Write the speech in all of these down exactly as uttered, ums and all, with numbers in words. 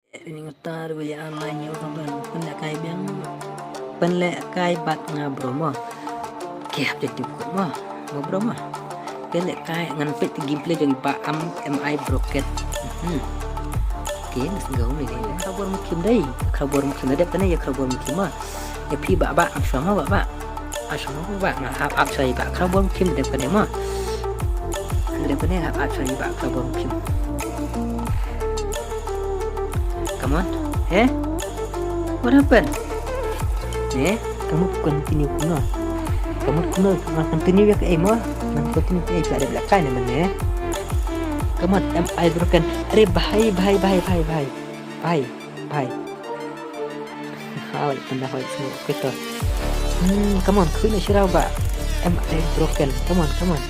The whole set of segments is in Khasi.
Ini ngutar ba ïa online ïa u ban pynlehkai biang. Pynlehkai bad nga bro mo. Ke hap jati bukut mo. Mo bro mo. Pynlehkai ngan peit gameplay jong i Bah Am, Am I Broken. Hmm. Okay, let's go ni. Khraw bor mukim dei. Khraw bor mukim dei, pynleh ïa khraw bor mukim mo. Ïa phi Bah Bah am shwa mo Bah Bah. Am shwa mo Bah Bah, nga hap hap shwa i Bah khraw bor mukim dei pynleh mo. Dei pynleh hap hap shwa i Bah khraw bor mukim. Come on. He? What happened? Ne? Ka mut continue kumno? Ka mut kumno? Ngan continue ïa kaei mo? Ngan continue kaei, phi la dep lehkai ne mynne? Come on, Am I Broken? Are bhai, bhai, bhai. Bhai, bhai. Hoi, pynda hoi, sngewbha to. Hmm, come on, khwit noh shi raw Bah Am I Broken. Come on, come on.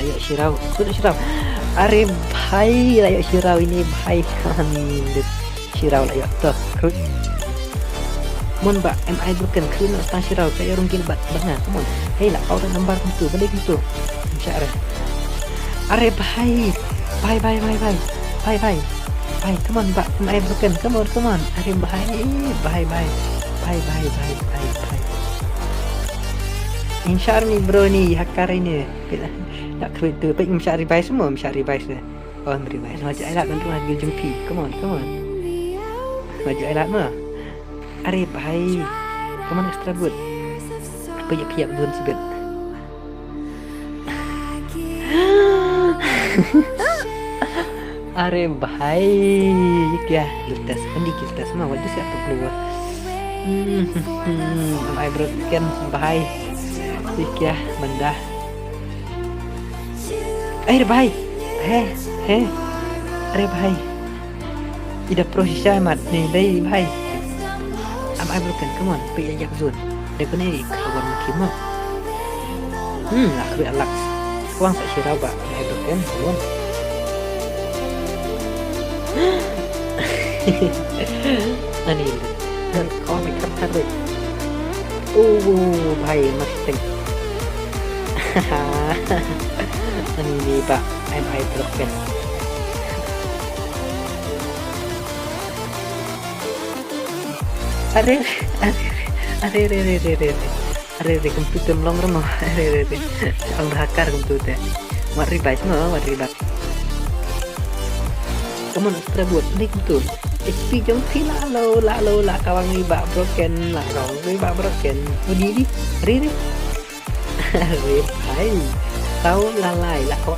La ïoh shi raw, khwit noh shi raw. Are bhai, la ïoh shi raw ine bhai. Ani, shi raw la ïoh to. Khwit. Mon Bah Am I Broken, khwit noh tang shi raw, ka ïoh rung gil bad bad nga. Come on. Hei, la kau da nambar kumtu, balei kumtu? Ym shah re. Are bhai. Bhai, bhai, bhai, bhai. Bhai, bhai. Bhai, come on Bah Am I Broken. Come on, come on. Are bhai. Bhai, bhai. Bhai, bhai, bhai, bhai, bhai. Ym shah re ni bro ni, hacker ini. Peit la. Dak khwit tu, peit ym shah revise mo, ym shah revise de. Oh, ym revise. Maju ai lad, bantu lad gil jong phi. Come on, come on. Maju ai lad mo. Are bhai. Come on, extra boot. Peit ïa phi ïa dun sibit. Are bhai. Kya? Gil test. Mandi gil test ma, wat jus ïa tu keluar. Hmm, hmm, hmm. Am I Broken bhai. Kya? Manda. Are bhai. He, he. Are bhai. Ida pro shisha mat ni dei bhai. Am I Broken? Come on, peit ïa ïa zone. Dei kane ka wan mukim mo. Hmm, la khwit alak. Kwang sa shi raw Bah Am I Broken. Come on. Ani. Kau mai kap kap dei. Oh, bhai, mati. Ani ni Bah Am I Broken. Are, are, are, are. Are, are, kumtu te ym long re mo. Are, are, are. Ong hacker kumtu te. Wat revise mo, wat revise. Come on, extra boot. Ni kumtu. H P jong phi la low, la low, la kawang i Bah Broken, la kawang i Bah Broken. Oh, di, di. Are, are. Are bhai. Tau la lai la ko.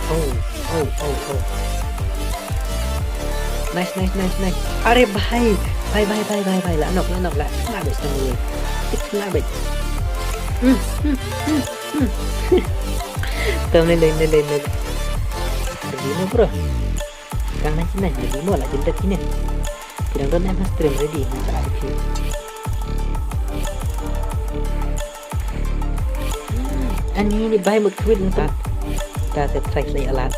Oh, oh, oh, oh. Nice, nice, nice, nice. Are bhai. Bhai, bhai, bhai, bhai, bhai. La nok, la nok, la. Kena bej tang dulu. Kena bej. Hmm, hmm, hmm, hmm. Tau ni, ni, ni, ni, ni. Pergi ni, bro. Kang na kine, jadi mo la jin da kine. Kidang don em ha stream ready, na ka R P. Ani ni bai mut kwit nta. Ta te try slay alat.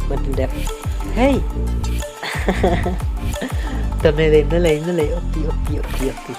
Ban tendep. Hey. Tam ne lei, ne lei, ne lei. Opi, opi, opi, opi.